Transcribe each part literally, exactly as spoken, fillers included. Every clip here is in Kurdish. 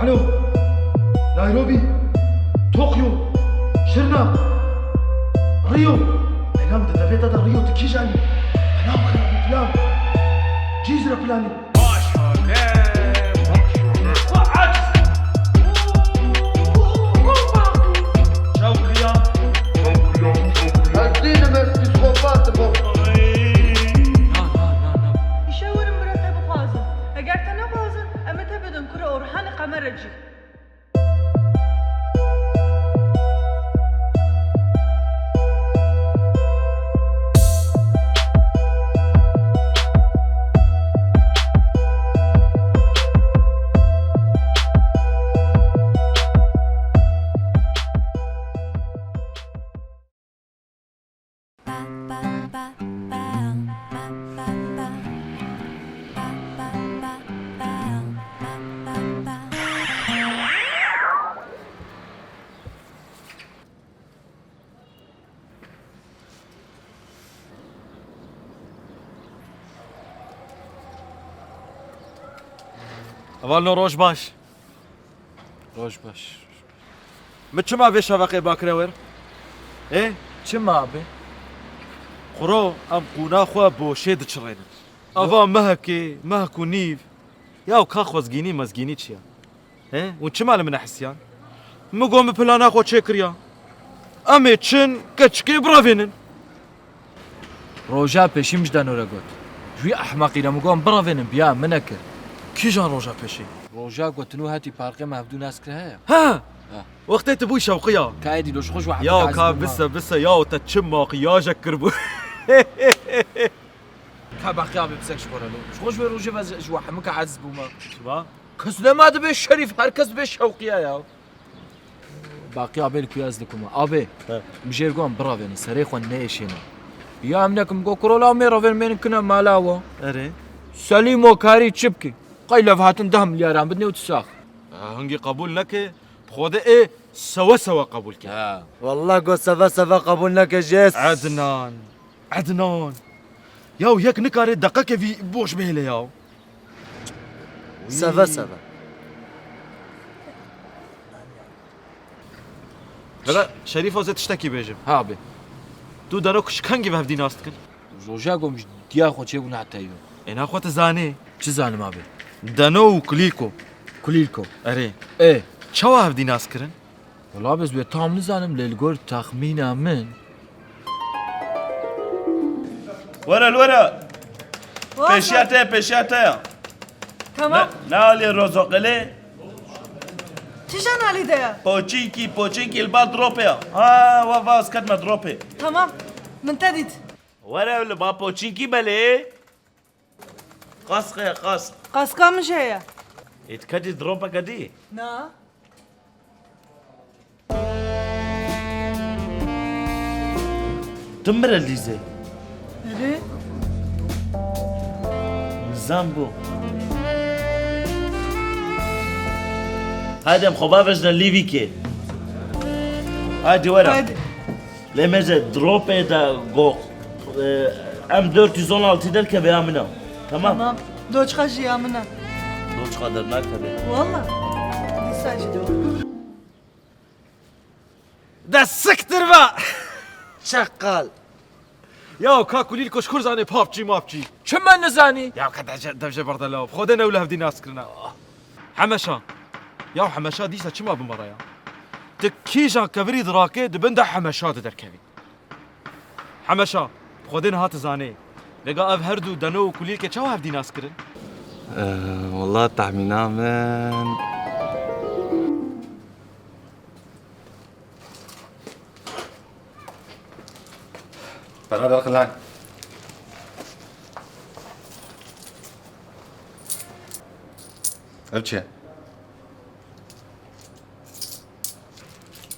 Alo. Nairobi. Tokyo. Şirnak. Rio. Elam, di devê te de Rio tu kîjan î? Plan xirab bû, plan. Cîzre planî. Çewqiya. Ez dînim, ez psîkopat im. Na, na, na, na. Îşewirin bira te bixwazin. Eger te nexwazin, em ê te bidin kurê Orhanê Qemerecî. Hevalno, roj baş. Roj baş. Mi çima vê şeveqê bakire wir? Ê? Çima abi? Xuro, em qûna xwe boşê diçirênin. Eva mehekê, mehek û nîv. Ya ka xwezgînî mezgînî çi ya? He? Hûn çima li min nehisiyan? Min got, min plana xwe çêkiriya. Em ê çin keçikê birevênin. Roja pêşî min ji Deno re got. Ji wî ehmeqî re min got, em birevênin, biya min nekir. Kîjan roja pêşî? Roja ku tu nû hatî parkê me hevdû nas kir heye? Ha! Ha. Wextê tu bûyî şewqiya. Ka êdî lo ji xwe ji we Ya hemû ka aziz bûma. Bise, bise ya, te çi makyajek kiribû. Ka Baqî abi pisek ji xwe re lo. Ji xwe ji wê rojê ve ji we hemû ka aziz bûma. Çima? Kes nema dibe şerîf, her kes dibe şewqiya ya. Baqî abê li kuya ez dikuma. Abê, He. Min jê got em biravênin, serê xwe neêşênin. Ya em nekim got, kuro la em ê ravênin, mênin kine mala we. Erê. Selîmo karî çi bikî? Qey levhatin deh milyaran bidinê û tu sax. Ha, hingî qebûl neke, bi Xwedê ê seve seve qebûl ke. Ha. Wallah got seve seve qebûl neke jês. Ednan. Ednan. Yaw yek nikare deqeke vî boş bihêle yaw. Seve seve. Vela Şerîf, ez ê tiştekî bêjim. Ha be. Tu Deno kişkengî ve hevdî nas dikin? Roja gom ji diya xwe çêbûn heta yo. Êna xwe tu zanî. Çi zanim abi? Deno û Kulîlko. Kulîlko. Erê. Ê. Çawa hevdî nas kirin? Wela ez wê tam nizanim, lê li gor texmîna min. Were li were. Were. Pêşiya te ye, pêşiya te ye. Tamam. Ne, ne alî rozoqelê? Çi jan alî de ye? Poçinkî, poçinkî li ba dropê ye. Ha, wa va ez ketme dropê. Tamam. Min te dît. Were li ba poçinkî belê. Qask heye, qask. Qaska min jî heye. Ê, tu ketî dropeke dî? Na. Tu mire lîzê. Erê. Nizam bû. Haydi em xwe bavêjine lîvîkê. Haydi were. Haydi. Lê mêze dropê de go, e, M dört yüz on altı derkeve ya min e. Tamam. Tamam. Doçka jî ya min e. Doçka dernakeve. Walla. Dîsa jî de. De siktir be! Çakal. Ya ka Kulîlko ji kur zanê papçî mapçî. Çi me nizanî? Ya ka devje, devje berde law. Xwedê ne wile hevdî nas kirina. Hemeşa. Ya Hemeşa dîsa çima bi me re ya? Tu kîjan kevirî dirake di bin de Hemeşa di derkevî. Hemeşa, bi Xwedê niha tu zanê. Vêga ev her du Deno û Kulîlkê çawa hevdî nas kirin? Ee, wallah tahmîna min. Para derxin lan. Ev çi ye?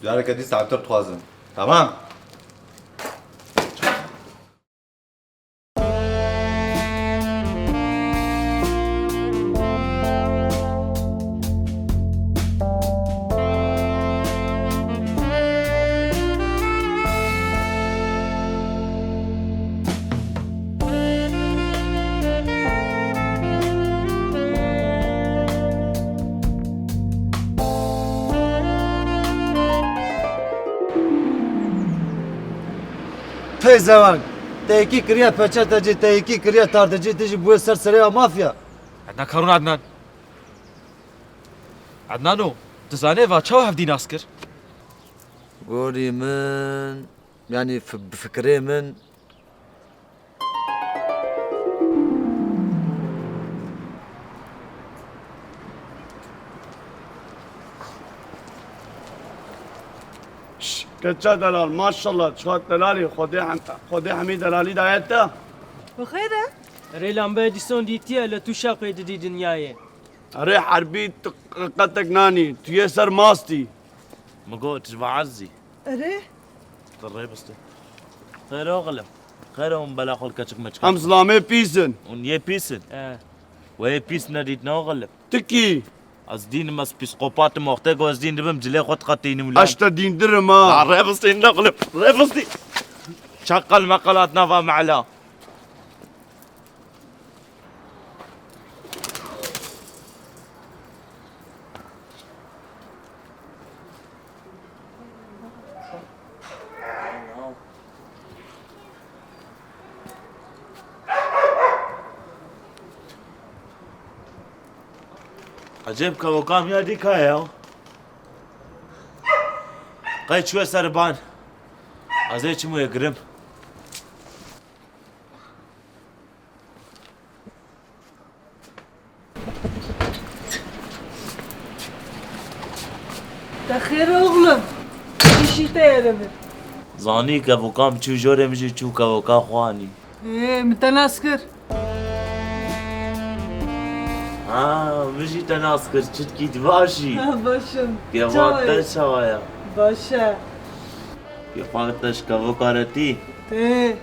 Careke dî saetir dixwazim. Tamam. Pêzeweng. Te yekî kiriye peçetecî, te yekî kiriye tardecî, tu jî bûye ser serê ya mafya. Ednan karûn Ednan. Ednano, tu zanê va çawa hevdî nas kir? Gorî min, yanî fi-, bi fikirê min, Şş, keça delal, maşallah, çiqas delalî, Xwedê hem-, Xwedê hemî delalî daye te. Bi xêr e? Erê lambe dîson dîtiye, li tu şewqê didî dinyayê. Erê herbî tu qetek nanî, tu yê ser mastî. Min got, tu ji va erzî. Erê? Tu rê bistî. Xêr oxlim. Xêr hûn bela xwe li keçik meçik. Em zilamê pîs in. Hûn yê pîs in. E. We yê pîs nedît ne oxlim. Tu kî? Ez dînim, ez psîkopat im, wextê ku ez dîn dibim, cilê xwe diqetînim lan. Ez te dîndir im ha. Na, rê bistî, ne oxlim. Rê bistî. Çeqel meqel hat nava mehla. Ecêb kevoka min ya dîka ye ya. Qey çûye ser ban. Ez ê çim wê girim. Te xêr oxlim. Îşî te ye de bir. Zanî kevoka min çû jorê min jî çû kevoka xwe anî. Ê, min te nas kir. Ha, min jî te nas kir. Çitkî tu baş î? Ha, baş im. Kevoka te çawa ye? Baş e. Kevoka te ji kevoka re tî? Tê.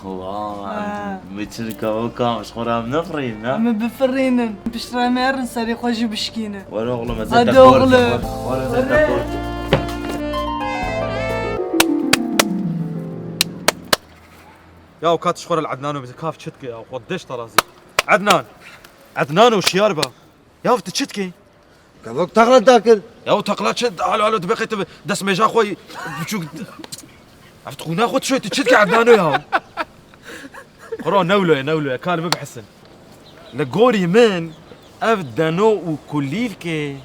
Vay, ha. Min çi kevoka, ji xwe re em nefirînin, ha? Min bifirînin. Piştre em herin serê xwe jî bişkînin. Were oxlum, ez ê te kor kim. Were, were, ez ê te kor kim. Ya kat ji xwe re li Ednano bide, kaf çitke ya, xwe deş terazî. Ednan. Ednano şiyar be. Ya tu çitke? Kevok taxla dakir. Ya o taxla çi? Alo, alo, tu bexê tu destmêja xwe biçûk. Ev tu xwîna xwe tu şoy tu çitke Ednano ya. Xwira newlo ye, newlo ye, kal bibihisin. Li gorî min ev deno û kulîlk e.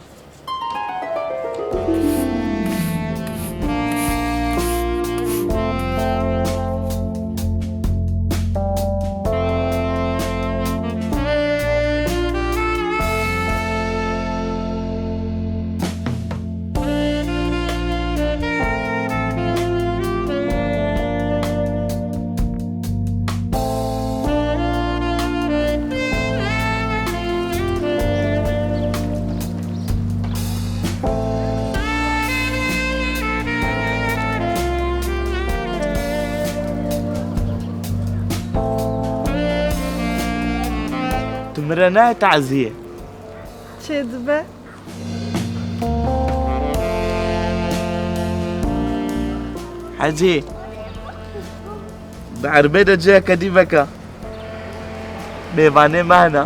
Tu min re nayê taziyê? Çêdibe. Hecî, di erbê de ciheke dî veke. Mêvanê me hene.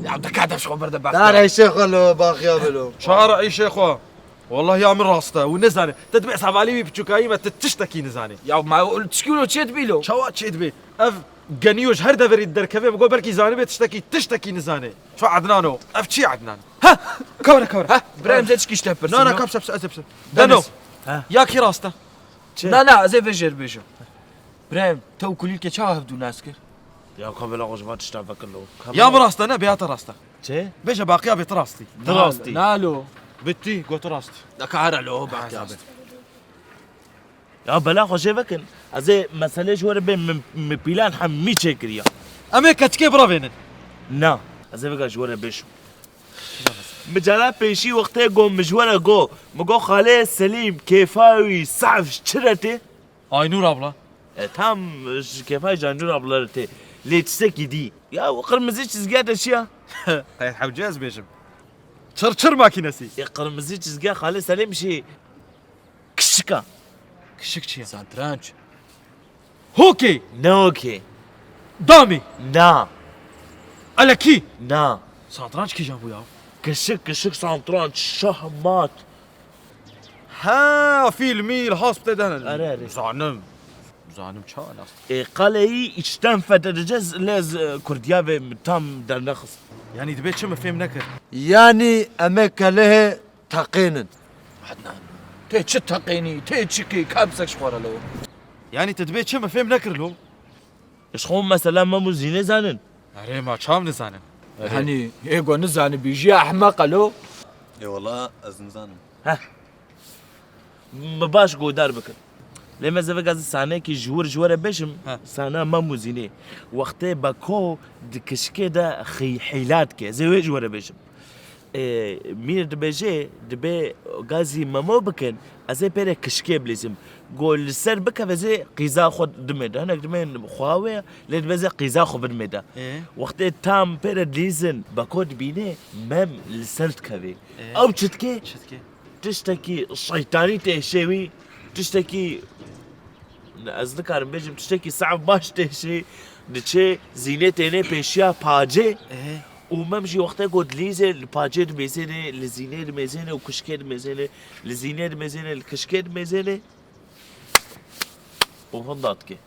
Ya dikate ji xwe berde bextê. Dar eyşê xwe lo, baxiya bilo. Çar eyşê xwe. Wallahî ya min rast e, û nizane. Te dibê ez hevalî wî piçûkayî me, tu tiştekî nizanî. Ya ma ol tişkî wilo çê dibî lo? Çawa çê dibê? Ev genîyo ji her deverî derkeve, min got belkî zanibê tiştekî, tiştekî nizanê. Ço Ednan o. Ev çi Ednan? Ha! Kawre, kawre. Ha! Birayim, ze çikî ji te pirsim. Na, na, ya. Kap, şap, ez pirsim. Deno. Deniz. Ha. Ya kî rast e? Çi? Na, na, ez ê vê jêr bêjim. Birayim, te û kulîlkê çawa hevdû nas kir? Ya ka bela xwe ji van tiştan vekir lo. Ya bi rast e ne, bêya te rast e. Çi? Bêje baqiya bê tu rastî. Tu rastî. Na lo. Bittî, got tu rastî. Da ka here lo, baqiya bê. Ya bela xwe jê vekin. Ez ê meselê ji we re bê min, min pîlan hemî çêkiriya. Em ê keçikê biravênin. Na, ez ê veka ji we re bêjim. Min cara pêşî wextê got, min ji we re got, min got, Xalê Selîm, kêfa wî sehf ji çi re tê? Aynur abla. E, tam ji kêfa ji Aynur abla re tê. Lê tiştekî dî. Ya, o qirmizî çizgiya te çi ya? Qey hewce ez bêjim. Çir çir makînesi. E, qirmizî çizgiya Xalê Selîm jî kişika. Kişik çi ye? Santranç. Hokey. Ne hokey? Damî. Na. Elekî. Na. Santranç kîjan bû ya? Kişik, kişik, santranç, şahmat. Ha, fîl mîl, hasp tê de hene. Erê, erê. Zanim. Zanim ça nas. E, qale yî içten fethedeceğiz, lê ez, e, kurdiya ve tam dernexist. Yanî dibê çi, min fêm nekir. Yanî em ê kelehê teqînin. Ednan, tê çi teqînî, tê çi kî, ka bisek ji xwe re lo. Yanî tu dibê çi, min fêm nekir lo. Ji xwe mesela Mem û Zînê zanin. Erê, ma çav nizanin? Erê. Henî, ê go nizanibî jî ehmeq e lo. Ê wela ez nizanim. Heh. Min baş godar bikin. Lê me zevega zî sanekî ji wir ji we re bêjim, He. Sana Mem û Zînê. Wextê Beko di kişkê de xî-, hîla dike. Ez ê wê ji we re bêjim. Ê, Mîr dibêje, dibê gazî Memo bikin, ez ê pê re kişkê bilîzim. Go li ser bikeve zê qîza xwe dimê de. Hinek dimên xwe wê ye, lê dibê zê qîza xwe bidimê de. Ê? Wextê tam pê re dilîzin, Beko dibîne, Mem li ser dikeve. Ê? Ew çi dike? Çi dike? Tiştekî şeytanî têşê wî, tiştekî, ez nikarim bêjim, tiştekî sav baş têşê, diçê Zînê têne pêşiya pacê. Ehe. Û Mem jî wextê ku dilîzê li pacê dimêzêne, li Zînê dimêzêne û kişkê dimêzêne, li Zînê dimêzêne, li kişkê dimêzêne. Û hinda dike.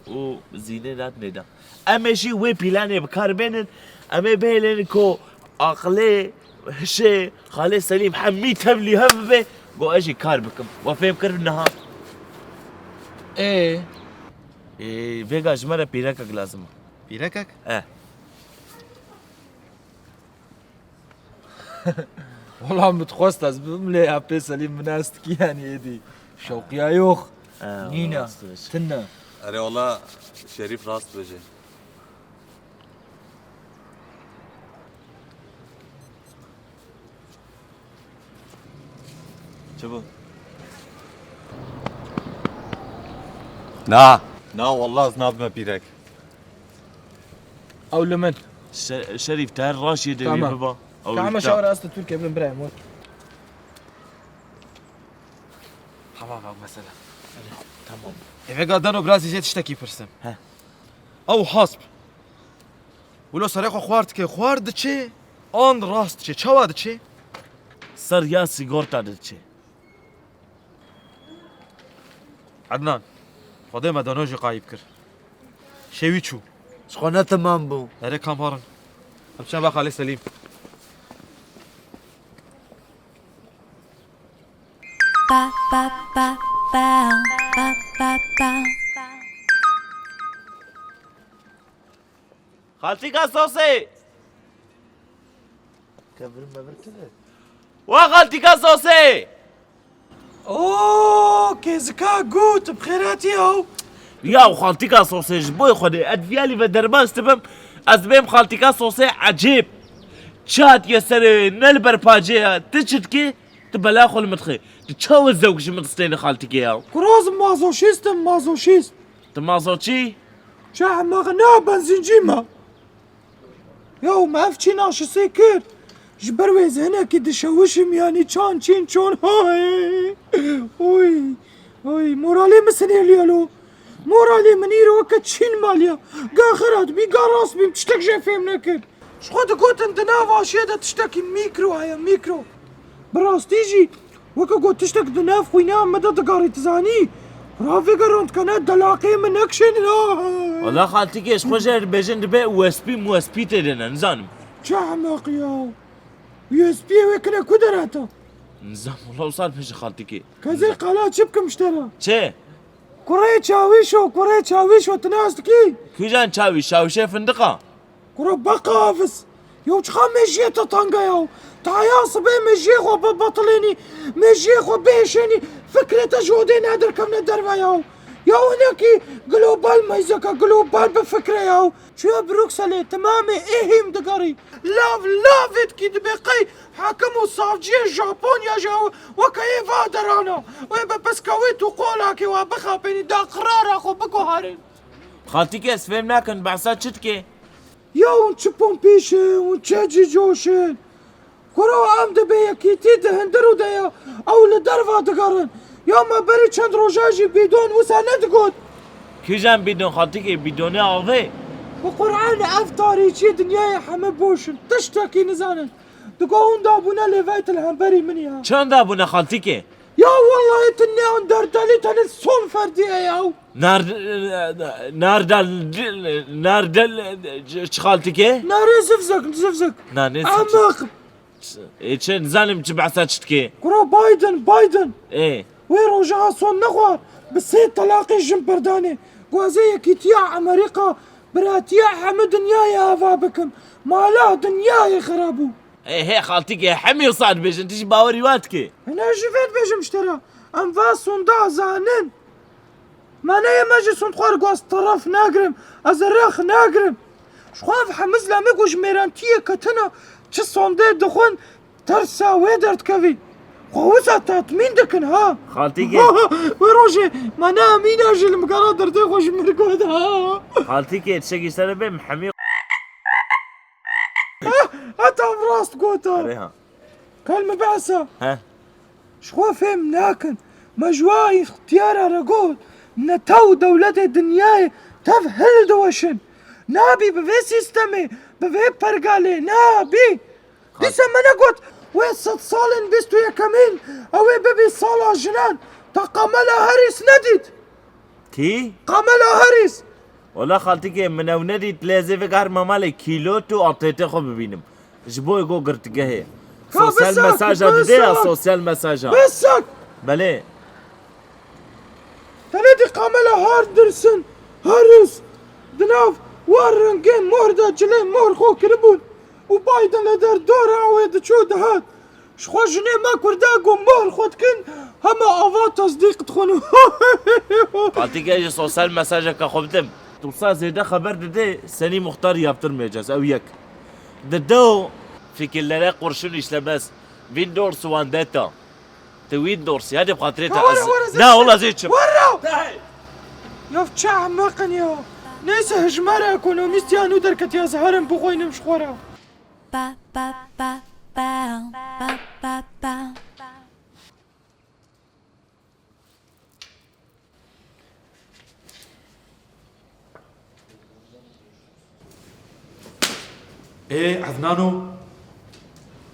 Û Zînê nat nêda. Em ê jî wê pîlanê bi kar bênin. Em ê bihêlin ku aqilê, hişê, xalê Selîm hemî tevlî hev bibe. Go ez jî kar bikim. We fêm kir niha? Ê? Ê, vêga ji me re pîrekek lazim e. Pîrekek? E. Wela min dixwest ez bibim lê ya pê Selîm min ez dikî, yanî êdî şewqiya yox. He, nîne, rast dibêjî. Tune. Erê wela Şerîf rast dibêje. Çi bû? Na. Na, wela ez nabime pîrek. Ew li min. Şe-, Şerîf, te her raşiyê de wî biba. Tamam. Ew Ka hema şawara asta Türkiye bin birayê min. Tamam, ew mesele. Tamam. Ê vêga dano biraz jê tiştekî pirsim. He. Ew hasp. Wilo serê xwe xwar dike, xwar diçe, an rast diçe. Çawa diçe? Ser ya sigorta diçe. Ednan, Xwedê me dano jî qayîb kir. Şêwî çû. Ji xwe ne temam bû. Erê kam harin. Em çine ba Xalê Selîm. Pa, pa, pa, pa, pa, pa, pa. Xaltîka sosê! Kevir mevir kine. Wa xaltîka sosê! Oo, kêzika gû, tu bi xêr hatî ew. Ya xaltîka sosê, ji bo Xwedê, ez viyalî ve derbas dibim, ez dibêm xaltîka sosê ecêb. Çi hatiye serê wê, ne li ber pacê ye, tu çi dikî? Tu bela xwe li min dixî. Tu çawa zewk ji min distêne xaltîkê ya? Kuro ez mazoşîst im, mazoşîst. Tu mazoçî? Çi ehmeq ne, benzîncî me. Ya me ev çîna şisê kir. Ji ber wê ez hinekî dişewişim, yanî çan çîn çon. Hay! Oy! Oy! Moralê min sinêliye lo. Moralê min îro weke çîn maliye. Ga xerat bî, ga rast bîm, tiştek jê fêm nekir. Ji xwe digotin di nav aşiyê de tiştekî mîkro heye, mîkro. Bi rastî jî weke ku tiştek di nav xwîna me de digarî, tu zanî? Ra vêga rond dikene delaqê min nekişênin ha. Wela xaltîkê ji xwe jê dibêjin dibe U S B, U S B tê de ne, nizanim. Çi ehmeq ya. U S B wê kine ku derheta? Nizam, wela wisa dibêje xaltîkê. Kezê qala çi bikim ji te re? Çi? Kurê çawîşo, kurê çawîşo, tu nas dikî? Kîjan çawîş? Çawîşê findiqa? Kuro beqavis. Yew çiqa mejiyê te tanga ya. Taya sibê mejiyê xwe bibetilênî, mejiyê xwe bihêşênî, fikrê te ji odê nedirkevne derve ya. Ya hinekî global meyzeke global bifikre ya. Çûye Brukselê, timamê êhîm digerî. Lav lavê dikî, dibê qey hekim û savciyê Japonya jî ew weke yê va derana. Wê bi piskewît û qolakê we bixapênî, da qirara xwe biguherîn. Xaltîkê ez fêm nakin, behsa çi dike? Ya hûn çi pompîş in, hûn çi cîcoş in? Kuro em di bêyekîtî di hundir û de ye, ew li derva digerin. Ya me berî çend roja jî bîdon wisa nedigot. Kîjan bîdon xaltikê? Bîdonê avê? Bi Qur'an ev tarîçiyê dinyayê heme boş in. Tiştekî nizanin. Digo hûn dabûne lê veyt li hemberî min ya. Çend dabûne xaltikê? Ya wellahî tu neanderdalî tenê son ferdî ye ya. Nar-, nardal, nardal, çi xaltikê? Narê zivzik, zivzik. Nanê zivzik. Emek. Ê, çi, nizanim çi behsa çi dikê. Kuro Biden, Biden. Ê. Wê roja son nexwar bi sê telaqê jin berdanê. Guazê yekîtiya Amerîka, biratiya hemî dinyayê ava bikim. Mala dinyayê xirab bû. Ê, hê xaltikê, hemî wisa dibêjin, tu jî bawerî wan dikê. Hene ji vê dibêjim ji te re. Em va sonda zanin. Me neyê me ji sund xwe re got, ez teref nagirim, ez rex nagirim. Ji xwe ev hemizle min ku ji mêrantiyê ketine, çi sondê dixwin, tersa wê derdikevî. Xwe wisa tatmîn dikin ha. Xaltîkê. Wê rojê me ne Emîne jî li min gera derdê xwe ji min got ha. Xaltîkê, tiştekî ji te re bê, min hemî Heta ev rast got ha. Erê ha. Kal min behsa. He. Ji xwe fêm nakin. Me ji wa îxtiyara re got, netew dewletê dinyayê tev hildiweşin. Nabî bi vê sîstemê, bi vê pergalê nabî. Dîsa me negot, wê sed salên bîst û yekemîn, ew ê bibî sala jinan. Te Kamala Harris nedît? Kî? Kamala Harris. Wela xaltikê, min ew nedît, lê ez ê vê gar mamalê kîlot û atletê xwe bibînim. Ji bo ego girtîgehê. Ka sosyal bisak, mesaja dide ya, bisak. Sosyal mesaja. Bisak. Belê. Tenê dî Kamala Harderson, Harris, di nav war rengê mor de cilê mor xwe kiribûn û Biden li derdora wê diçû dihat. Ji xwe jinê me Kurda ku mor xwe dikin, hema ava tesdîq dixwin. Fatî gel ji sosyal mesajeke xwe bidim. Tu sa zêde xeber dide, senî muxtar yaptırmayacağız. Ew yek. Dido fikirlere kurşun işlemez. Windows Vendetta. Tu Windows, hadi bi xatirê te. Wara, wara, zê. Na, wala zê çim. Wara! Ya çi ehmeqin ya. Neyse, hijmara ekonomîst ya nû derketiya, ez herim bixwînim ji xwe re. Ba, ba, ba, ba, ba, ba, ba. Ê, Ednano,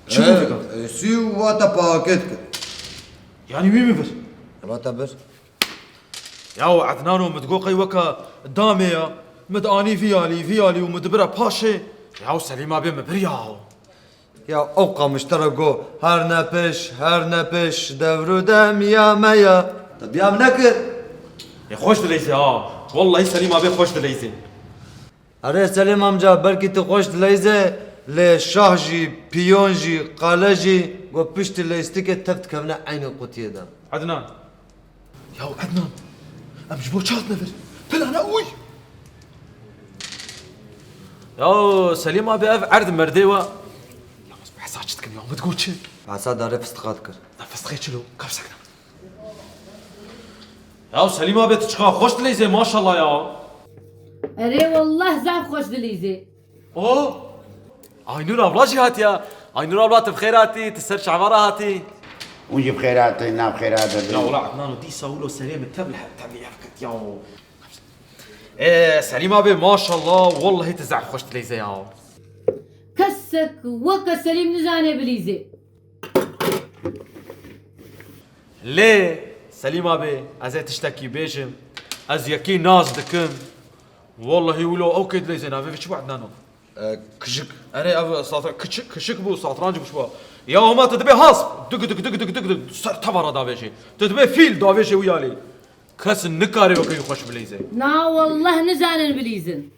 çi He, gote ka? E, sî û wate paket kir. Yanî wî mi vir? Wate bir. Yaw Ednano, min digot qey weke damê ya, min dianî vî alî, vî alî û min dibire paşê. Yaw Selîma bê min bir ya. Ya ew qamiştara go, her ne pêş, her ne pêş, devru dem ya me ya. Te diya min nekir. Ê xweş dileyzê ha. Wellahî Selîma bê xweş dileyzê. Erê Selîm amca, belkî tu xweş dileyzê, lê şah jî, piyon jî, qale jî, go piştî leystiket tev dikevine eynî qutiyê de. Ednan. Ya Ednan, em ji bo çi hatine vir? Plana uy. Ya Selîm abi, ev erd merdê wa. Ya ez behsa çi dikim ya, min digot çi? Behsa darê fistiqa dikir. Da fistixê çilo, ka sekna. Ya Selîm abi, tu çiqa xweş dileyzê, maşallah ya. Erê wallah zaf xweş dileyzê. O! Aynur abla jî hatiya. Aynur abla, tu bi xêr hatî, tu ser çava re hatî. Hûn jî bi xêr hatin, nav xêr hatin. Ya wela Ednano, dîsa wilo serê min tev li hev tevlî hev ketiya. Ê, Selîm abi, maşallah, wellahî tu zehf xweş dileyzê ya. Kesek weke Selîm nizane bilîzê. Lê, Selîm abi, ez ê tiştekî bêjim. Ez yekî nas dikim. Wellahî wilo ew kê dileyzê, navê vê çi bû Ednano? E, Kişik. Erê, ev satra-, kiçik, kişik bû, satranc bû şwa. Ya hema tu dibê hasp, dig, dig, dig, ser tevara davêjê. Tu dibê fîl, davêjê wî alî. Kes nikare wekî xweş bilîze. Na wallah nizanin bilîzin.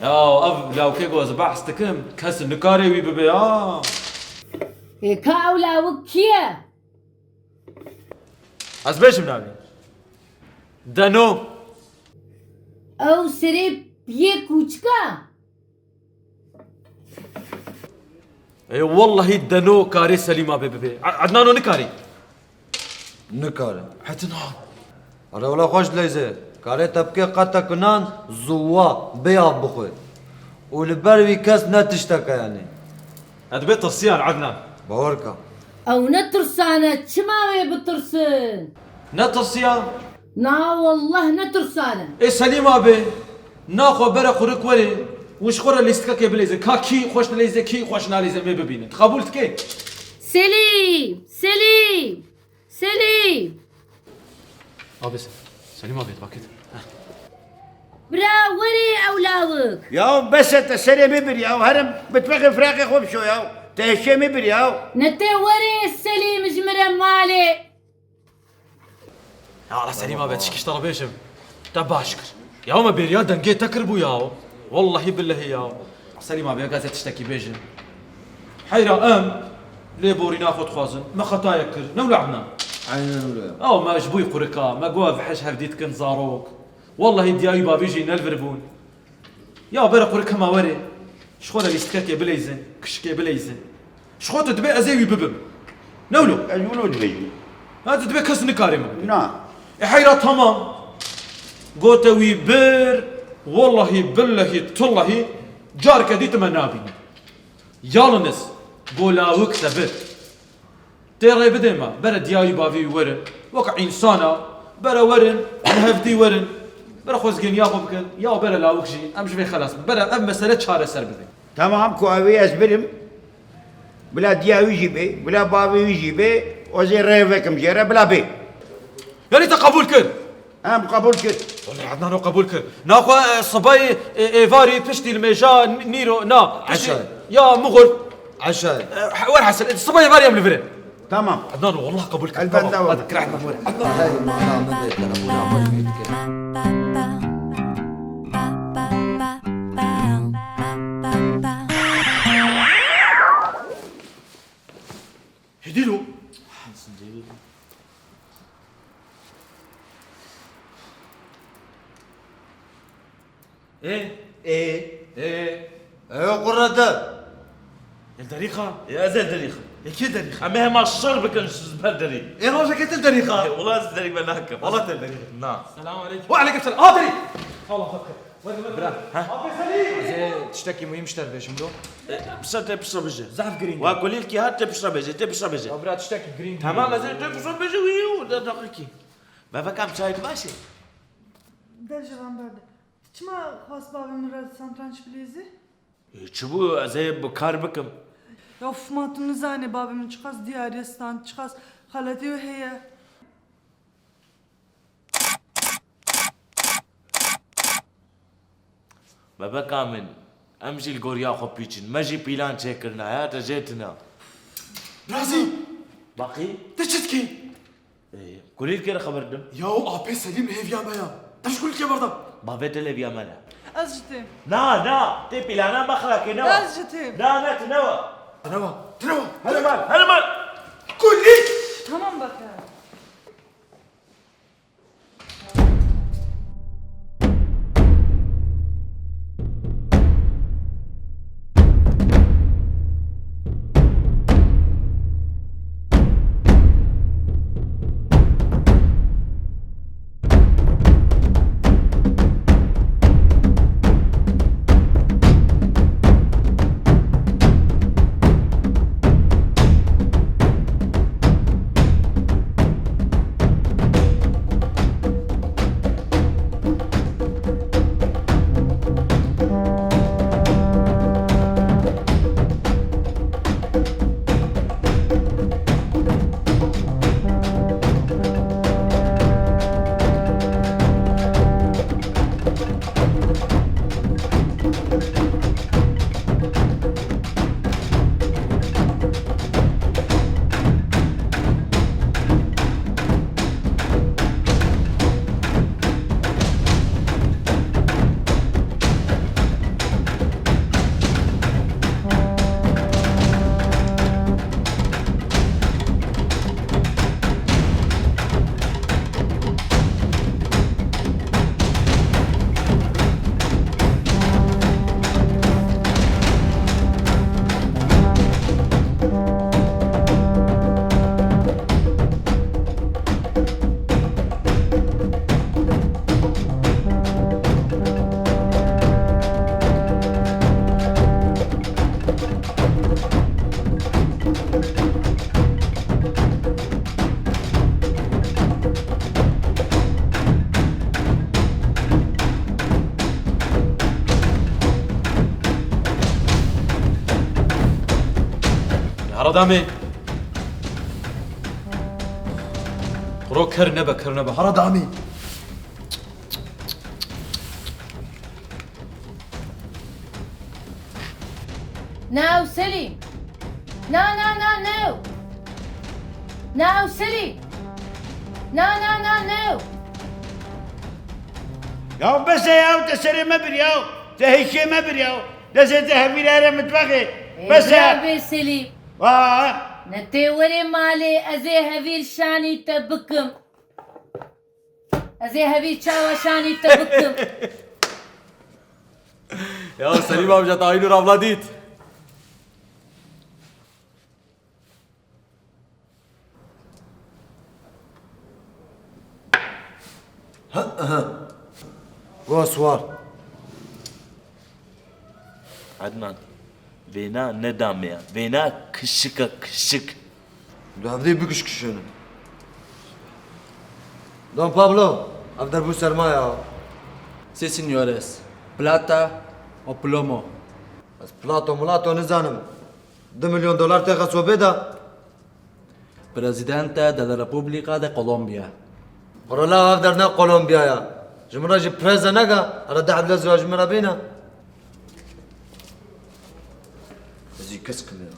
Ya ev lawkê ku ez behs dikim, kes nikare wî bibe ya. Ê ka ew lawik kî ye? Ez bêjim navê. Deno. Ew serê piyê kûçika. Ê, wellahî Deno karê Selîm abê bibê. E-, Ednano nikarî. Nikare. Ednan. Are wela xweş dileyze. Karê te bike qete kunan zuwa bê av bixwe. Û li ber wî kes ne tişteke yanî. Ez dibê tirsiyan Ednan. Bawer ka. Ew ne tirsane, çima wê bitirsin? Netirsiya? Na, wallah ne tirsane. Ê Selîm abi, naxwe bere qurik were û ji xwe re lîstikekê bileyzin. Ka kî xweş dileyze, kî xweş naleyze, em ê bibînin. Tu qebûl dikê? Selîm! Selîm! Selîm! Abi, Selîm abi, vakit. Bira, werê ew lawik. Ya bes e, te serê min bir ya. Herim bitmexê firaqê xwe bişo ya. Te eşê min bir ya. Ne te werê Selîm ji min re malê. Ya Allah Selîm abi, tişkî ji te re bêjim. Te baş kir. Ya me bêriya dengê te kiribû ya. Wallahî billehî ya. Selîm abi, ya ez ê tiştekî bêjim. Heyra em lê borîna xwe dixwazin. Me xetayek kir. Ne wila Ednan? Aynen öyle. Ew me ji bo qurika, me got ev heş hevdî dikin zarok. Wallahî diya wî bavî jî ne li vir bûn. Ya bere qurik hema were. Ji xwe re lîstikekê bileyzin, kişikê bileyzin. Ji xwe tu dibê ez ê wî bibim. Ne wilo? Ez wilo dibêjim. Ha, tu dibê kes nikare min bibe. Na. E heyra tamam. Gote wî bir, wallahî billehî tullahî careke dî tu me nabînî. Yalnız go lawik te bir. Tê rê bidê me, bere diya wî bavî wî werin. Weke însana, bere werin, hevdî werin. Bere xwezgêniya xwe bikin, ya bere lawik jî, em ji vê xelas bin. Bere ev mesele çareser bibe. Tamam, ku ew ê ez birim. Bila diya wî jî bê, bila bavê wî jî bê, ez ê rê vekim jê re, bila bê. Yanî te qebûl kir? Em qebûl kir. Wele Ednan o qebûl kir. Naxwe, e, sibayê, e, êvarî piştî li mêja n-, nîro, na, piştî, Eşe. Ya mixur. Eşe. E, he-, werhasil, e, sibayê êvarî em li vir in. Tamam. Ednan o, wallah qebûl kir. Elbette Tamam. Hadi, kir Ednan, were. Ednan. Hey, mana min de telefona xwe jî dikir. Hêdî lo. Ê? Ê? Ê? Ê, qurre de. Ê, derî xa? Ê, ez ê derî xa. Ê, kê derî xa? Em ê hema şer bikin ji ber derî. Ê, rojekê te derî xa? Ê, wala ez derî me nakim. Wala te derî xa. Na. Selamun aleyküm. Ve aleyküm selam. Aha, derî. Allah fakir. Were, were, Bira, were. Ha? Abi Selîm. Ez ê tiştekî muhîm ji te re bêjim, do. E, piştre tê piştre bêje. Zehf girîng e. Wa kulîlkî hat tê piştre bêje, tê piştre bêje. Ya bira, tiştekî girîng e. Tamam, ez ê tê piştre bêje wî û de daxikî. Bebekam çayê tu baş e? Ber ji van berde. Çima xwast bavê min re santranç bilêzî? E, çi bû? Ez ê bi kar bikim. Ya uf, ma tu nizanî bavê min çiqas diyarê stand, çiqas xeletî wê heye. Bebeka min, em jî li goriya xwe pîç in. Me jî pîlan çêkirina, ya te jê tune. Razî! Baqî? Te çi dikî? Ê, kulîlkê re xeber didim. Yaw, apê Selîm hêviya me ya. Te ji kulîlkê berda. Bavê te lêviya me ne. Ez jî têm. Na, na, tê pîlana me xira kê, ne wa. Ez jî têm. Na, na, tu ne wa. Tu ne wa, tu ne wa. Hele mal, hele mal. Kulîlk! Tamam bak ya. Adamê. Kuro ker nebe, ker nebe. Hara damî. Now, Selim. Na, na, na, no. Now, Selim. Na, na, na, no. Ya bes e ya, te serê me bir ya. Te hêşê me bir ya. Destê te hevîr here mitbaxê. Ê, bes e. Bira bê Selîm. Wa. Ne tê werê malê, ez ê hevîr şanî te bikim. Ez ê hevîr çawa şanî te bikim. Ya Selîm amca, te Aynur abla dît. Ha, aha. Go swar. Ednan, vêna ne damê ya. Vêna kişik e, kişik. Li hevdê bikişkişînin. Don Pablo, ev derbû serma ya. Sí, señores. Plata o plomo. Ez plato milato nizanim. Du milyon dolar têxe sobê de. Presidente de la República de Colombia. Xwera la ev der ne Kolombiya ya. Ji min re jî preze neke, hele deh bilez ji min re bîne. Ez jî kes kim ya.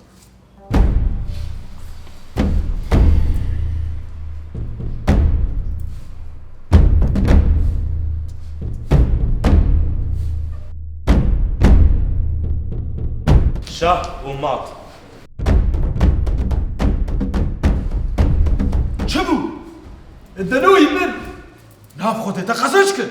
Şah û mat. Çi bû? Denoyî min nav xwe dê te qezenc kir.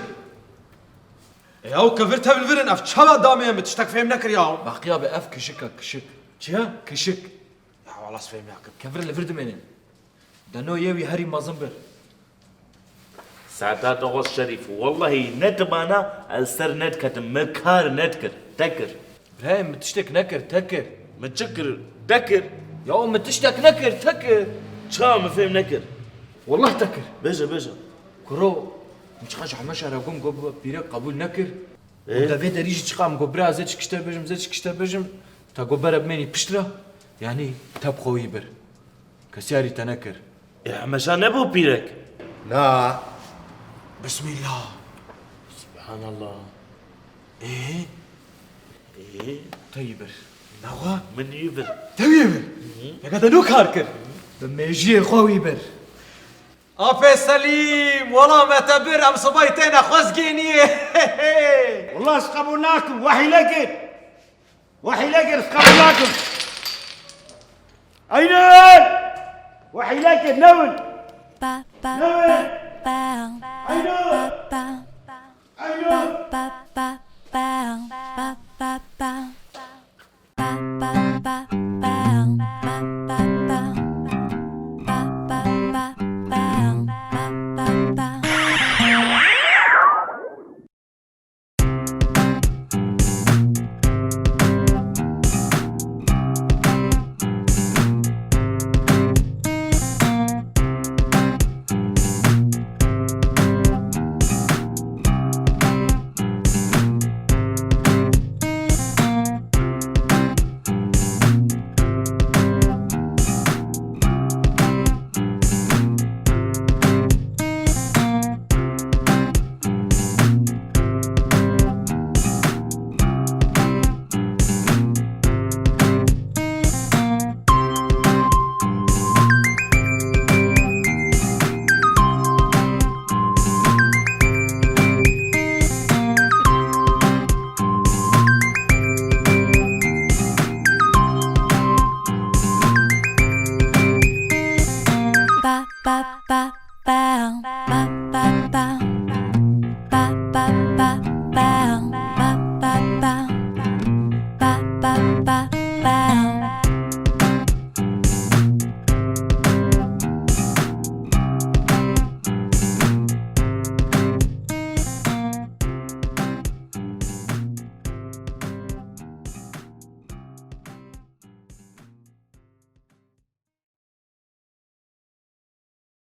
E, ew kevir tevil virin, ev çawa damê ye, min tiştek fêm nekir ya. Baqiya be, ev kişik e, kişik. Çi ye? Kişik. Ya, wala ez fêm nakim. Kevir li vir dimênin. Deno yê wî herî mezin bir. Sadat Oğuz Şerîf, wellahî ne dimana ez ser nediketim, min kar nedikir, te kir. Birayê min tiştek nekir, te kir. Min çi kir, te kir. Ya min tiştek nekir, te kir. Ça min fêm nekir. Wallah te kir. Bêje, bêje. Kuro, min çiqa ji heme şehra gom got, pîrek qebûl nekir. Ê? Û te vê derî jî çiqa min got, bira ez ê çi kişte bêjim, ez ê çi kişte bêjim. Te got bere bimênî pişt re, yanî te bi xwe wî bir. Kesî yarî te nekir. Ê, hemêşa nebû pîrek? Na. Bismillah. Subhanallah. Ê? Ê? Te yî bir. Nawa? Min yî bir. Te yî bir. Hı. Yeka te nû kar kir. Bi mêjiyê xwe wî bir. Apê Selîm, wela me te bir, em sibayî têne xwezgê niyê. Wela ez qebûl nakim, we hîle kir. We hîle kir, ez qebûl nakim. Aynur! We hîle kir, newin! Newin! Aynur! Aynur!